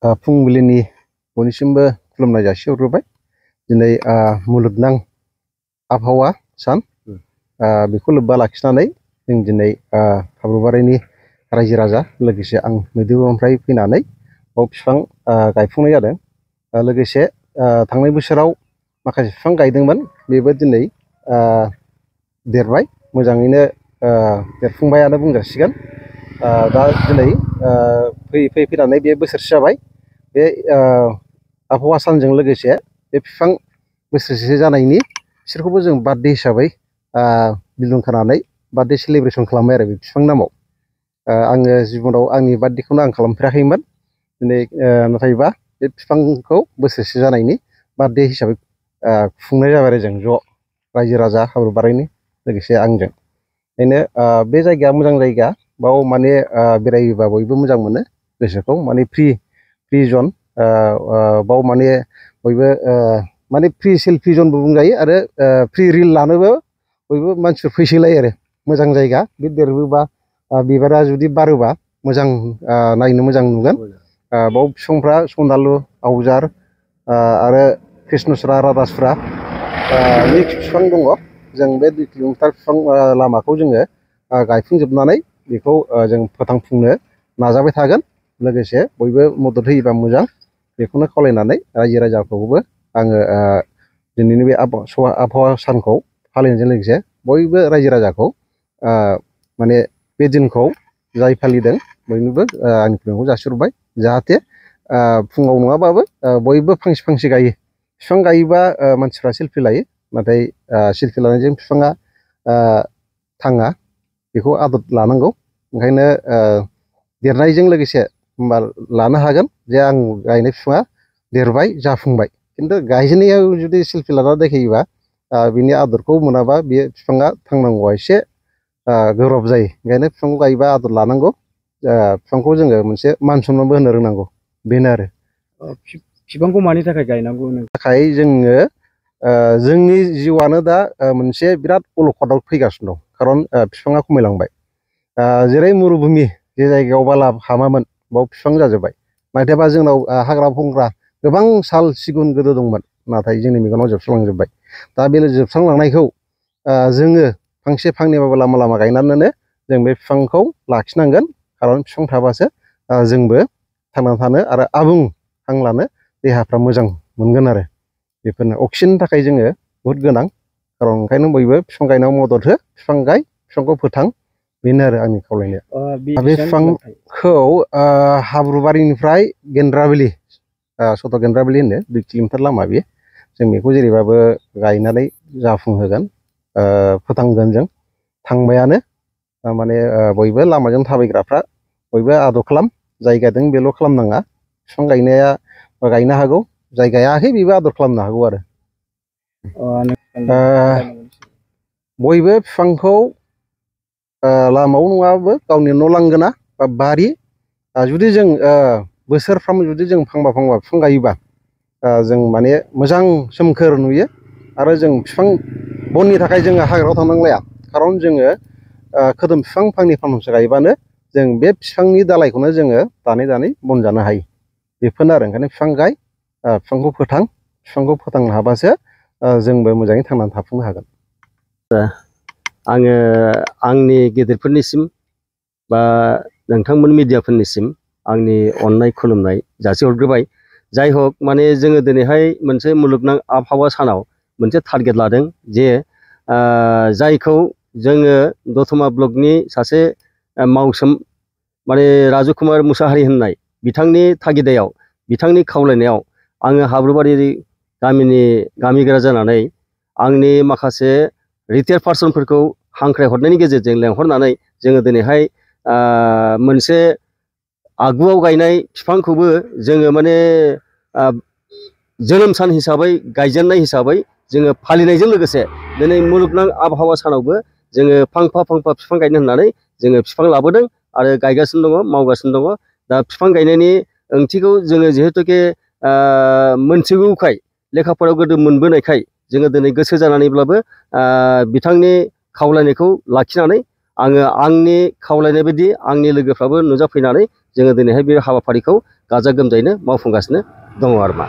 फुंबिलिनि बयनिसिमबो खुलुमनाय जासिहरग्रोबाय। दिनै मुलुगनां आबहावा सान बेखौ लोब्बा लाखिनानै जों दिनै हाब्रुबारिनि रायजो राजा लोगोसे आं मैदेरनिफ्राय फैनानै बाव बिफां गायफुंनाय जादों। लोगोसे थांनाय बोसोराव माखासे बिफां गायदोंमोन, बेबो दिनै देरबाय, मोजाङैनो देरफुंबायानो बुंजासिगोन। दा दिनै फैनानै बे बोसोरसे जाबाय। बे आबहावा सानजों लोगोसे बे बिफां बोसोरसे जानायनि बिसोरखौबो जों बार्थडे हिसाबै बिलुन खानानै बार्थडे सेलिब्रेसन खालामबाय आरो बे बिफां नामाव। आङो जिबनाव आंनि बार्थडेखौनो आं खालामफेराखैमोन। दिनै नाथायबा बे बिफांखौ बोसोरसे जानायनि बार्थडे हिसाबै खुंनाय जाबाय आरो जों ज' रायजो राजा हाब्रुबारिनि लोगोसे आंजों। ओंखायनो बे जायगाया मोजां जायगा, बाव माने बेरायोबा बयबो मोजां मोनो गोसोखौ, माने फ्रि जन। बाव माने बयबो माने फ्रि सेल्फि जनबो बुंजायो आरो फ्रि रिल लानोबो बयबो मानसिफोर फैसोलायो आरो। मोजां जायगा, बे देरबोबा बिबारा जुदि बारोबा मोजां नायनो मोजां नुगोन। बाव बिफांफ्रा सनालु, आवजार आरो कृष्णचुरा, राधासुरा मिक्स बिफां दङ। जों बे 2 किल'मिटार बिफां लामाखौ जोङो गायफुंजोबनानै बेखौ जों फोथांफुंनो नाजाबाय थागोन। लोगोसे बयबो मदद होयोबा मोजां, बेखौनो खावलायनानै रायजो राजाखौबो आङो दिनैनि बे आबहावा सानखौ फालिनायजों लोगोसे बयबो रायजो राजाखौ माने बे दिनखौ जाय फालिदों बयनोबो आंनि खुलुमनायखौ जासिहरबाय। जाहाथे फुङाव नङाबाबो बयबो फांसे फांसे गायो। बिफां गायोबा मानसिफ्रा सेल्फि लायो, नाथाय सेल्फि लानायजों बिफाङा थाङा, बेखौ आदर लानांगौ। ओंखायनो देरनायजों लोगोसे होमबा लानो हागोन जे आं गायनाय बिफाङा देरबाय, जाफुंबाय। खिन्थु गायजेननायाव जुदि सेल्फि लाना देखायोबा बिनि आदरखौ मोनाबा बे बिफाङा थांनांगौआ एसे गोब्राब जायो। ओंखायनो बिफांखौ गायोबा आदर लानांगौ, बिफांखौ जोङो मोनसे मान सनमानबो होनो रोंनांगौ, बेनो आरो। बिफांखौ मानि थाखाय गायनांगौ? थाखाय जोङो जोंनि जिउआनो दा मोनसे बिराद अलखदाव फैगासिनो दं। खारन बिफाङा खमायलांबाय। जेरै मरुभूमि, जे जायगायाव बाला हामामोन बाव बिफां जाजोब्बाय। नाथायबा जोंनाव हाग्रा बंग्रा गोबां साल सिगुन गोदो दंमोन, नाथाय जोंनि मेगनाव जोबस्रांलांजोब्बाय। दा बे जोबस्रांलांनायखौ जोङो फांसे फांनैबाबो लामा लामा गायनानैनो जों बे बिफांखौ लाखिनांगोन। खारन बिफां थाबासो जोंबो थांनानै थानो आरो आबुं हां लानो देहाफ्रा मोजां मोनगोन आरो। बेफोरनो अक्सिजेननि थाखाय जोङो बहुद गोनां। खारन ओंखायनो बयबो बिफां गायनायाव मदद हो, बिफां गाय, बिफांखौ फोथां, बेनो आरो आंनि खावलायनाया। बे बिफांखौ हाब्रुबारिनिफ्राय गेन्द्राबिलि, सथ' गेन्द्राबिलि होनो, 2 किल'मिटार लामा बेयो। जों बेखौ जेरैबाबो गायनानै जाफुंहोगोन, फोथांगोन। जों थांबायानो, माने बयबो लामाजों थाबायग्राफ्रा बयबो आदर खालाम, जाय गायदों बेल' खालामनाङा। बिफां गायनाया गायनो हागौ, जाय गायाखै बेबो आदर खालामनो हागौ आरो। बयबो बिफांखौ लामायाव नङाबाबो गावनि न' लांगोना बा बारि, जुदि जों बोसोरफ्राम जुदि जों फांबा बिफां गायोबा जों माने मोजां सोमखोर नुयो। आरो जों बिफां बननि थाखाय जोङो हाग्रायाव थांनांलाया। खारन जोङो खोदोम बिफां फांनै फांथामसो गायबानो जों बे बिफांनि दालाइखौनो जोङो दानै दानै बन जानो हायो। बेफोरनो आरो। ओंखायनो बिफां गाय, बिफांखौ फोथां, बिफांखौ फोथांनो हाबासो जोंबो मोजाङै थांनानै थाफुंनो हागोन। आङो आंनि गेदेरफोरनिसिम बा नोंथांमोन मिडियाफोरनिसिम आंनि अननाय खुलुमनाय जासिहरग्रोबाय। जाय हक, माने जोङो दिनैहाय मोनसे मुलुगनां आबहावा सानाव मोनसे टारगेट लादों जे जायखौ जोङो दतमा ब्लकनि सासे मावसोम माने राजु कुमार मुसाहारि होननाय बिथांनि थागिदायाव, बिथांनि खावलायनायाव आङो हाब्रुबारि गामिनि गामिगोरा जानानै आंनि माखासे रिटायार्ड पार्सनफोरखौ हांख्राय हरनायनि गेजेरजों लेंहरनानै जोङो दिनैहाय मोनसे आगुआव गायनाय बिफांखौबो जोङो माने जोनोम सान हिसाबै, गायजेननाय हिसाबै जोङो फालिनायजों लोगोसे दिनै मुलुगनां आबहावा सानावबो जोङो फांफा बिफां गायनो होननानै जोङो बिफां लाबोदों आरो गायगासिनो दङ, मावगासिनो दङ। दा बिफां गायनायनि ओंथिखौ जोङो जिहेथुके मोनथिगौखाय, लेखाफोराव गोदो मोनबोनायखाय जोङो दिनै गोसो जानानैब्लाबो बिथांनि खावलायनायखौ लाखिनानै आङो आंनि खावलायनाय बायदि आंनि लोगोफ्राबो नुजाफैनानै जोङो दिनैहाय बे हाबाफारिखौ गाजा गोमजायैनो मावफुंगासिनो दङ आरो मा